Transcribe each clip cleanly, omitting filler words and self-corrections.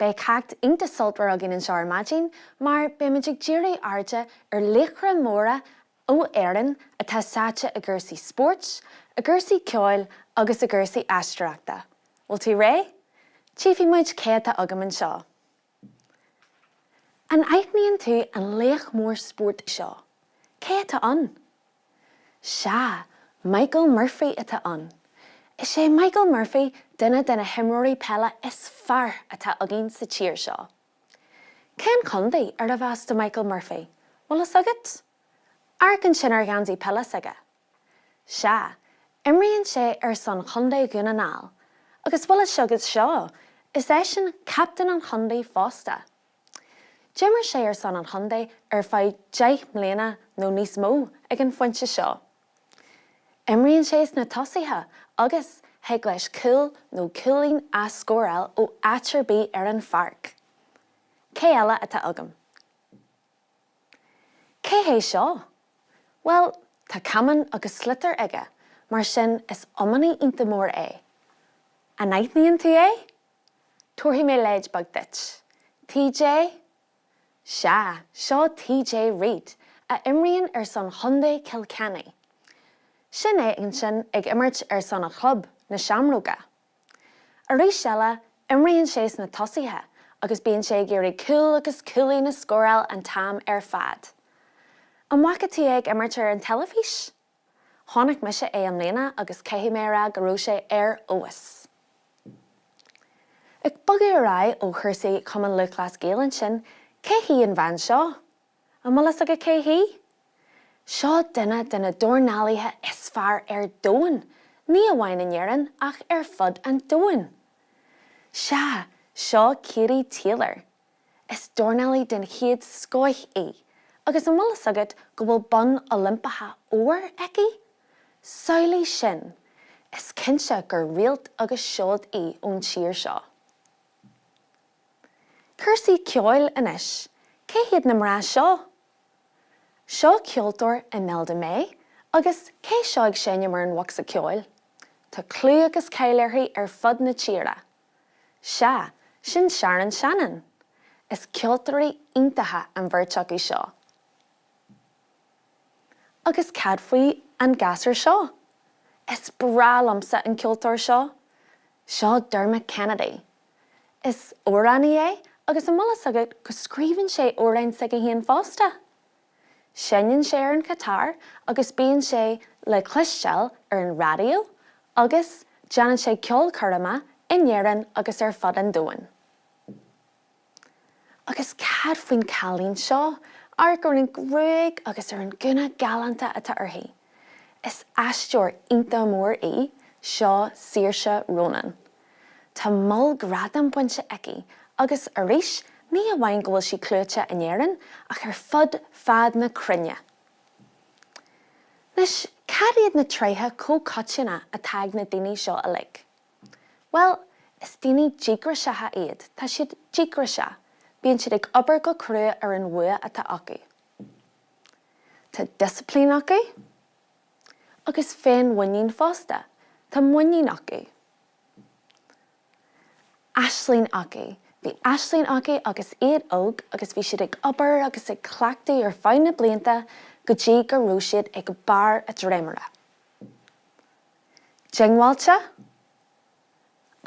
Beidh ceacht iontach sultmhar againn anseo ar maidin mar beimid ag díriú airde ar laochra móra ó Éirinn atá sáite i gcúrsaí spóirt, i gcúrsaí ceoil agus i gcúrsaí aisteoireachta. Bhfuil tú réidh? Tchífidh muid cé atá agam anseo. An aithníonn tú an laoch mór spóirt seo? Cé atá ann? Sea, Michael Murphy atá ann. Is é Michael Murphy duine de na himreoirí peile is fearr atá againn sa tír seo. Cén chontae arbh as do Michael Murphy? Bhfuil fhios agat? Amharc ansin ar gheansaí peile s'aige. Sea, imríonn sé ar son Chontae Dhún na nGall. Agus bhfuil fhios agat seo, is eisean captaen an chontae fosta. D'imir sé ar son an chontae ar feadh 10 mbliana nó níos mó ag an phointe seo. Imríonn sé sna tosaithe agus thig leis cúl nó cúilín a scóráil ó áit ar bith ar an pháirc. Cé eile atá agam? Cé hé seo? Bhuel, tá camán agus sliotar aige, mar sin is iománaí iontach mór é. An aithníonn tú é? Tabharfaidh mé leid beag duit. TJ? Sea, seo TJ Reid, a imríonn ar son Chontae Chill Chainnigh. Sin é ansin ag imirt ar son a chlub, na Seamróga. Arís eile, imríonn sé sna tosaithe agus bíonn sé ag iarraidh cúl agus cúilín a scóráil an t-am ar fad. An bhfaca tú é ag imirt ar an teilifís? Chonaic mise é i mbliana agus caithfidh mé a rá go raibh sé ar fheabhas. Ag bogadh ar aghaidh ó chúrsaí Chumann Lúthchleas Gael ansin, cé hí an bhean seo? An bhfuil fhios agat cé hí? Seo duine de na dornálaithe is fearr ar domhan, ní amháin in Éirinn ach ar fud an domhain. Sea, seo Katie Taylor. Is dornálaí den chéad scoith í, agus an bhfuil fhios agat go bhfuil bonn Oilimpeacha óir aici? Samhlaigh sin! Is cinnte gur réalt agus seoid í ón tír seo. Cúrsaí ceoil anois, cé hiad na mná seo? Seo ceoltóir Imelda May agus cé seo ag seinm ar an bhocsa ceoil? Tá clú agus cáil uirthi ar fud na tíre. Sea, sin Sharon Shannon! Is ceoltóirí iontacha an bheirt acu seo. Agus cad faoi an gasúr seo? Is breá liomsa an ceoltóir seo! Seo Dermot Kennedy. Is amhránaí é agus an bhfuil fhios agat go scríobhann sé amhráin s'aige féin fosta? Seinneann sé ar an ghiotár agus bíonn sé le cloisteáil ar an raidió agus déanann sé ceolchoirmeacha in Éirinn agus ar fud an domhain. Agus cad faoin chailín seo? Amharc ar an ghruaig agus ar an gúna galánta atá uirthi. Is aisteoir iontach mór í, seo Saoirse Ronan. Tá moll gradam bainte aici agus, arís, ní amháin go bhfuil sí clúite in Éirinn ach ar fud fad na cruinne. Anois, cad iad na tréithe comhchoiteanna atá ag na daoine seo uilig? Bhuel, is daoine díograiseacha iad, tá siad díograiseach, bíonn siad ag obair go crua ar an bhua atá acu. Tá disciplín acu agus féinmhuinín fosta, tá muinín acu. Aisling acu. Bhí aisling acu agus iad óg agus bhí siad ag obair agus ag cleachtadh ar feadh na blianta go dtí go raibh siad ag barr a dréimire. Diongbháilte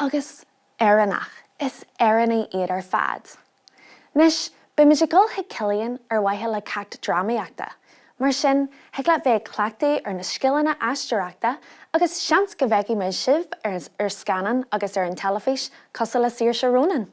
agus Éireannach. Is Éireannaigh iad ar fad. Anois, beimid ag dul chuig Cillian ar mhaithe le ceacht drámaíochta. Mar sin, thig leat bheith ag cleachtadh ar na scileanna aisteoireachta agus seans go bhfeicfidh muid sibh ar scannán agus ar an teilifís cosúil le Saoirse Ronan!